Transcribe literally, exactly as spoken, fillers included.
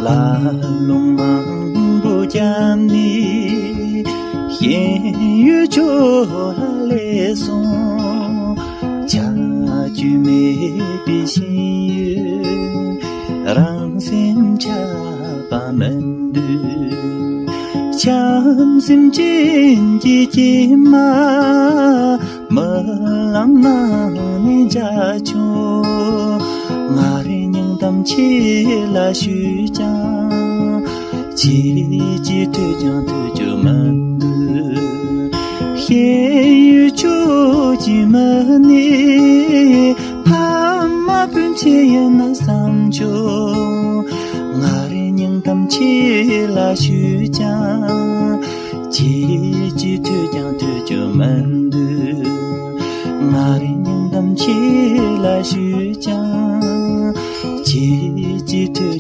ལ་ལུང་མང་པོ་བརྒྱབ་ནས་ཤེས་ཡོན་ཆོས་ལ་སླེབས་སོང་། བྱ་རྒྱུ་མེད་པའི་ཤེས་ཡོན་རང་སེམས་ཆགས་པ་མི་འདུག་བྱམས་སེམས་ཅན་གྱི་སྐྱེས་མ་རྨི་ལམ་ནང་ནས་འཇའ་ཆུང་། ང་རའི་སྙིང་གཏམ་ཁྱེད་ལ་ཞུས་ཀྱང་། ཁྱེད་ཀྱིས་ཐོས་ཀྱང་ཐོས་རྒྱུ་མི་འདུག་ཤེས་ཡོན་ཆོས་ཀྱི་མི་སྣའི་ཕ་མ་སྤུན་མཆེད་ཡིན་ན་བསམ་བྱུང་། ང་རའི་སྙིང་གཏམ་ཁྱེད་ལ་ཞུས་ཀྱང་། ཁྱེད་ཀྱིས་ཐོས་ཀྱང་ཐོས་རྒྱུ་མི་འདུག་ང་རའི་སྙིང་གཏམ་ཁྱེད་ལ་ཞུས་ཀྱང་། ཁྱེད་ཀྱིས་ཐོས་